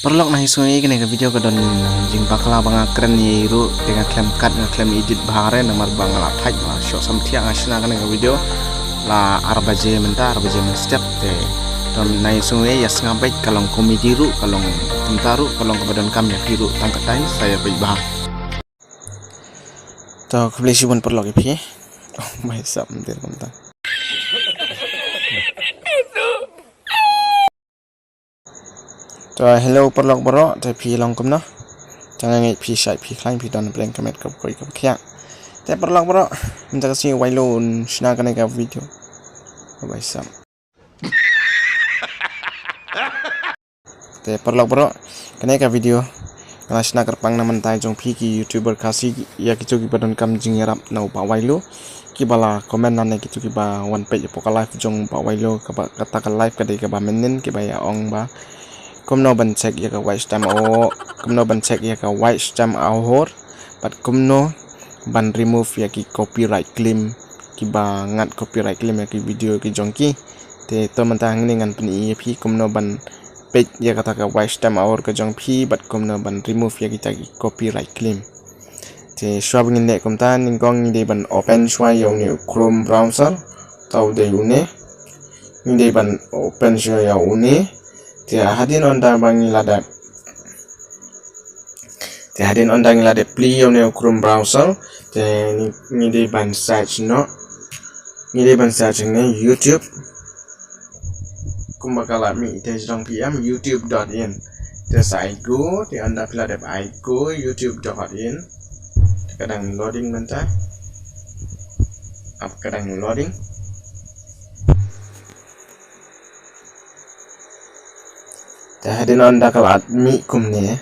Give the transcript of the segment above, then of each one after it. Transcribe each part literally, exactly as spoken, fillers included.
Paralok, na hi sngewbha ïa kane ka video ka don jingbakla ba nga kren ïa i ruh, te nga khlem kat, nga khlem edit bha re, namar ba nga la thait, nga la shoh samthiah, nga shna kane ka video la ar baje mynta, ar baje mynstep te. Don, na hi sngewbha ïa sngap beit, ka long comedy ruh, ka long kumta ruh, ka long kaba donkam ïa phi ruh tang katei, sa ïa beit bha. To, khublei shibun paralok ïa phi. Oh, mai sap mynta kumta. To, hello paralok baroh, te phi long kumno? Te nga ngeit phi shait phi khlaiñ, phi don bneng ka met kaba koit kaba khiah. Te paralok baroh, mynta ka sngi Wailo un shna kane ka video. Bye bye sam. Te paralok baroh, kane ka video nga la shna kyrpang na bynta jong phi ki YouTuber Khasi, ïa kito kiba donkam jingïarap na u Bah Wailo, kiba la comment nangne, kito kiba wan peit hapoh ka live jong u Bah Wailo, kaba kata ka live ka dei kaba mynnin, kiba ïa ong ba kumno ban check ïa ka watch time hour, kumno ban check ïa ka watch time hour, bad kumno ban remove ïa ki copyright claim, kiba ngat copyright claim ïa ki video ki jong ki. Te to mynta hangne ngan pyni ïa phi kumno ban peit ïa kata ka watch time hour ka jong phi, bad kumno ban remove ïa kita ki copyright claim. Te shuwa ba ngin leh kumta, nyngkong ngi dei ban open shuwa ïa une u Chrome browser. Te u dei une. Ngi dei ban open shuwa ïa une. Te hadien ynda ba ngi la dep, te hadien ynda ngi la dep plie ïa une u Chrome browser, te ngi, ngi dei ban search noh. Ngi dei ban search hangne YouTube. Kumba ka la mih te jrong phi em, youtube dot in. Te sa ai go, te ynda phi la dep ai go youtube dot in. Te ka dang loading mynta. Ap, ka dang loading. Te hadien ynda ka la mih kumne.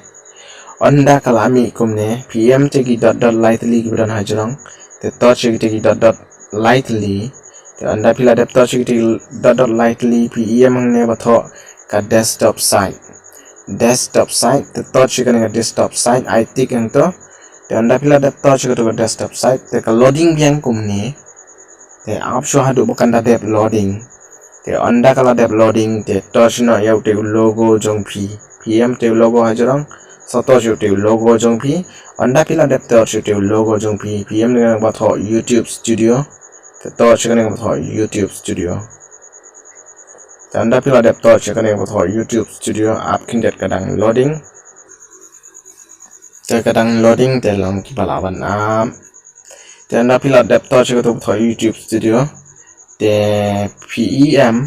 Ynda ka la mih kumne, phi ïam te ki dot dot lai tylli kiba don ha jrong. Te touch ïa kita ki dot dot lai tylli. Te ynda phi la dep touch ïa kita ki dot dot lai tylli, phi ïam hangne ba thoh ka desktop site. Desktop site, te touch ïa kane ka desktop site, ai tick hangto. Te ynda phi la dep touch ïa kato ka desktop site, te ka loading biang kumne. Te ap shuwa haduh ba kan da dep loading. Te ynda ka la dep loading, te touch noh ïa utei u logo jong phi. Phi ïam te u logo ha jrong, sa touch ïa utei u logo jong phi. Ynda phi la dep touch ïa utei u logo jong phi, phi ïam kane kaba thoh YouTube Studio. Te touch ïa kane kaba thoh YouTube Studio. Te ynda phi la dep touch ïa kane kaba thoh YouTube Studio, ap khyndiat, ka dang loading. Te ka dang loading, te long kiba lah ban ap. Te ynda phi la dep touch ïa kato ka thoh YouTube Studio, te phi ïam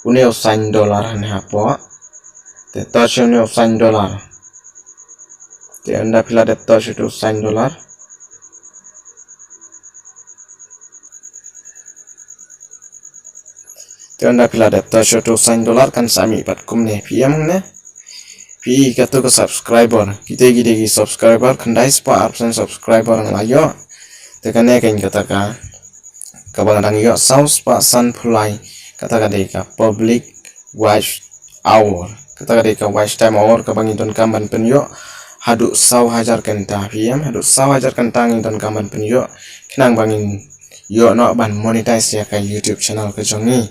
une u sign dollar hangne hapoh. Te touch ïa une u sign dollar. Te ynda phi la dep touch ïa uto u sign dollar, te ynda phi la dep touch ïa uto u sign dollar, kan sa mih pat kumne, phi ïam hangne. Phi i kato ka subscriber, kita ki dei ki subscriber, khyndai spah arphew san subscriber nga la ïoh. Te kane ka dei kata ka, kaba nga dang ïoh saw spah sanphew lai, kata ka dei ka public watch hour. Kata ka dei ka watch time hour kaba ngi donkam ban pynïoh haduh saw hajar kynta, phi ïam, haduh saw hajar kynta ngi donkam ban pynïoh, khnang ba ngin ïoh noh ban monetize ïa ka YouTube channel ka jong ngi.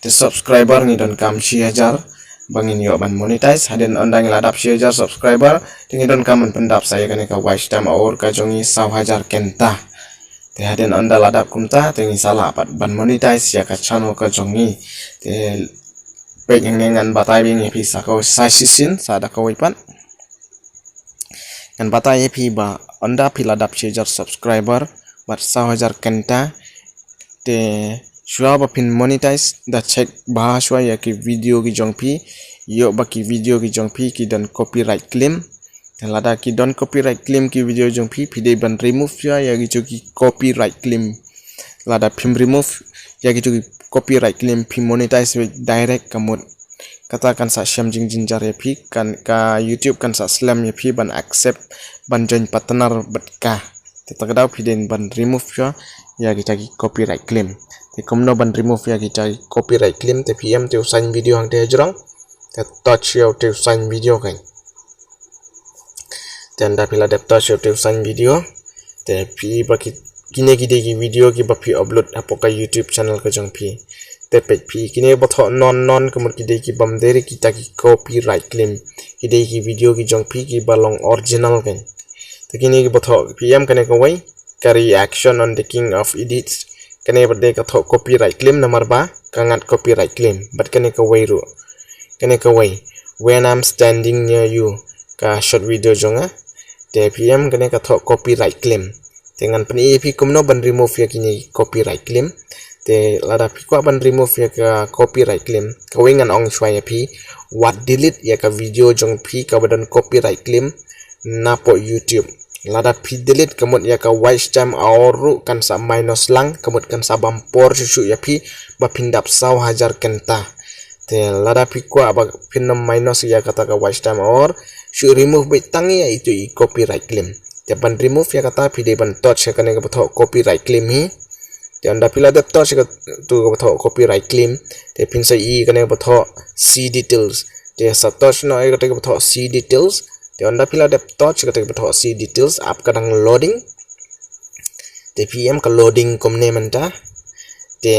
Te subscriber ngi donkam shi hajar ba ngin ïoh ban monetize. Hadien ynda ngi la dap shi hajar subscriber, te ngi donkam ban pyndap sa ïa kane ka watch time hour ka jong ngi saw hajar kynta. Te hadien ynda la dap kumta, te ngi sa lah pat ban monetize ïa ka channel ka jong ngi. Te peit hangne, ngan batai biang ïa phi sa kawei, sa shisien, sa da kawei pat. Ngan batai ïa phi ba ynda phi la dap shi hajar subscriber bad saw hajar kynta, te shuwa ba phin monetize, da check bha shuwa ïa ki video ki jong phi, ïoh ba ki video ki jong phi ki don copyright claim. Te lada ki don copyright claim ki video jong phi, phi dei ban remove shuwa ïa kito ki copyright claim. Lada phim remove ïa kito ki copyright claim, phi monetize direct, ka mut kata kan sa shem jingjynjar ïa phi, kan, ka YouTube kan sa slem ïa phi ban accept ban join partner bad ka. Te kata ka daw phi dei ban remove shuwa ïa kita ki copyright claim. Te kumno ban remove ïa kita ki copyright claim? Te phi ïam te u sign video hangtei ha jrong. Te touch ïa utei u sign video kan. Te ynda phi la dep touch ïa utei u sign video, te phi i ba ki, kine ki dei ki video kiba phi upload hapoh ka YouTube channel ka jong phi. pepek phi. Kine ba thoh non non ka mut ki dei ki bam dei kita ki copyright claim. Ki dei ki video ki jong phi ki ba long original kan. Te kine ki ba thoh phi em kane ka wei, ka reaction on the king of edits. Kane ba dei ka thoh copyright claim namar ba ka ngat copyright claim. Bad kane ka wei ruh. Kane ka wei, when I'm standing near you, ka short video jong nga. Te phi em kane ka thoh copyright claim. Te ngan pyni ïa phi kumno ban remove ïa kine copyright claim. Te lada phi kwah ban remove ïa ka copyright claim, ka wei ngan ong shuwa ïa phi, wat delete ïa ka video jong phi ka ba don copyright claim napoh YouTube. Lada phi delete ka mut ïa ka watch time hour ruh kan sa minus lang, ka mut kan sa bam por shuh shuh ïa phi ba phin dap saw hajar kynta. Te lada phi kwah ba phin nym minus ïa kata ka watch time hour, shu remove beit tang ïa itu i copyright claim. Te ban remove ïa kata phi dei ban touch ïa kane ka ba thoh copyright claim hi. Te ynda phi la dep touch ïa katu ka ba thoh copyright claim, te phin sa ïohi kane ka ba thoh see details. Te sa touch noh ïa katu ka ba thoh see details. Te ynda phi la dep touch ïa katu ka ba thoh see details, ap ka dang loading. Te phi em ka loading kumne mynta. Te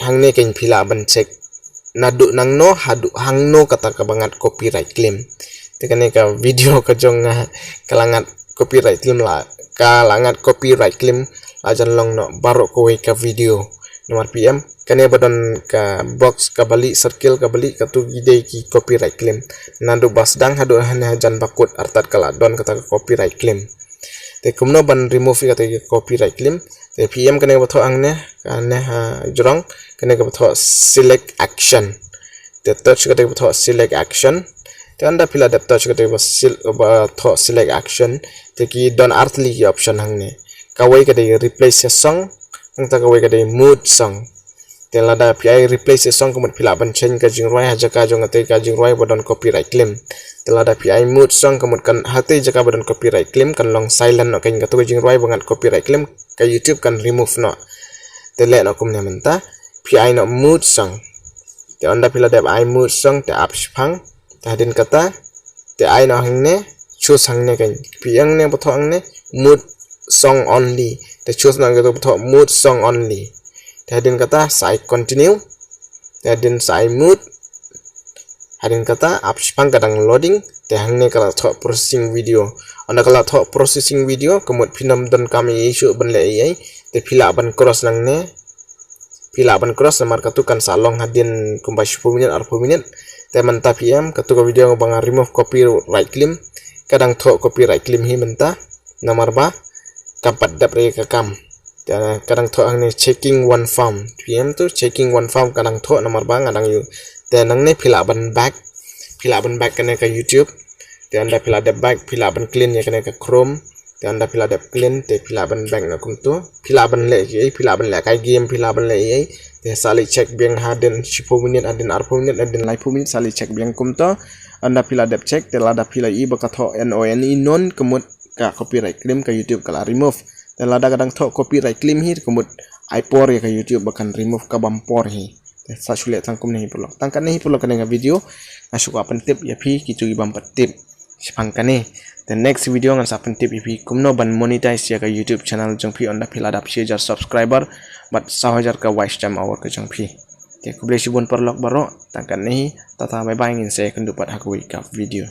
hangne kan phi lah ban check naduh nangno haduh hangno kata ka ba ngat copyright claim. Te kane ka video ka jong nga ka la ngat copyright claim la, ka la ngat copyright claim la jan long noh baroh kawei ka video. Namar phi em kane ba don ka box ka ba lieh circle ka ba lieh katu ki dei ki copyright claim. Naduh ba sdang haduh hangne hajan ba kut artat ka la don kata ka copyright claim. Te kumno ban remove ïa kata ka copyright claim. Te phi em kane ka ba thoh hangne, kane ha jrong, kane ka ba thoh select action. Te touch kata ka ba thoh select action. Te ynda phi la dep touch kata ka ba sil-, ba thoh select action. Te ki don ar tylli ki option hangne. Ka wei ka dei replace a song, nangta ka wei ka dei mute song. Te lada phi ai replace a song ka mut phi lah ban change ka jingrwai ha jaka jong kata ka jingrwai ba don copyright claim. Te lada phi ai mute song ka mut kan ha kata jaka ba don copyright claim kan long silent noh kan katu ka jingrwai ba ngat copyright claim ka YouTube kan remove noh. Te leh noh kumne mynta phi ai noh mute song. Te ynda phi la dep ai mute song te ap shipang. Te hadien kata te ai noh hangne, choose hangne kan. Phi hangne ba thoh hangne mute song only. Te choose noh katu ba thoh mute song only. Te hadien kata sa ai continue. Te hadien sa ai mute. Hadien kata ap shipang ka dang loading. Te hangne ka la thoh processing video. Ynda ka la thoh processing video ka mut phin nym donkam ei ei shuh ban leh ei ei. Te phi lah ban cross nangne. Phi lah ban cross namar katu kan sa long hadien kumba shiphew minit arphew minit. Te mynta phi em katu ka video ba nga remove copyright claim. Ka dang thoh copyright claim hi mynta. Namar ba kam pat dep re ka kam. Te ka dang thoh hangne checking one farm. Phi em tu checking one farm ka dang thoh namar ba nga dang ïoh. Te nangne phi lah ban back. Phi lah ban back kane ka YouTube. Te ynda phi la dep back phi lah ban clean ïa kane ka Chrome. Te ynda phi la dep clean te phi lah ban back noh kumtu. Phi lah ban leh ei ei, phi lah ban leh kai game, phi lah ban leh ei ei. Te sa leit check biang hadien shiphew minit, hadien arphew minit, hadien laiphew minit sa leit check biang kumtu. Ynda phi la dep check te lada phi la ïohi ba ka thoh N O N E, non, ka mut ka copyright claim ka YouTube ka la remove. Te lada ka dang thoh copyright claim hi ka mut ai por ïa ka YouTube ba kan remove, ka bam por hi. Te sa shu leh tang kumne hi paralok. Tang kane hi paralok kane ka video. Nga shu kwah pyntip ïa phi kitu ki bym pat tip shipang kane. Te next video ngan sa pyntip ïa phi kumno ban monetize ïa ka YouTube channel jong phi ynda phi la dap shi hajar subscriber bad saw hajar ka watch time hour ka jong phi. Te khublei shibun paralok baroh. Tang kane hi, tata bye bye, ngin sa ïakynduh pat ha kawei ka video.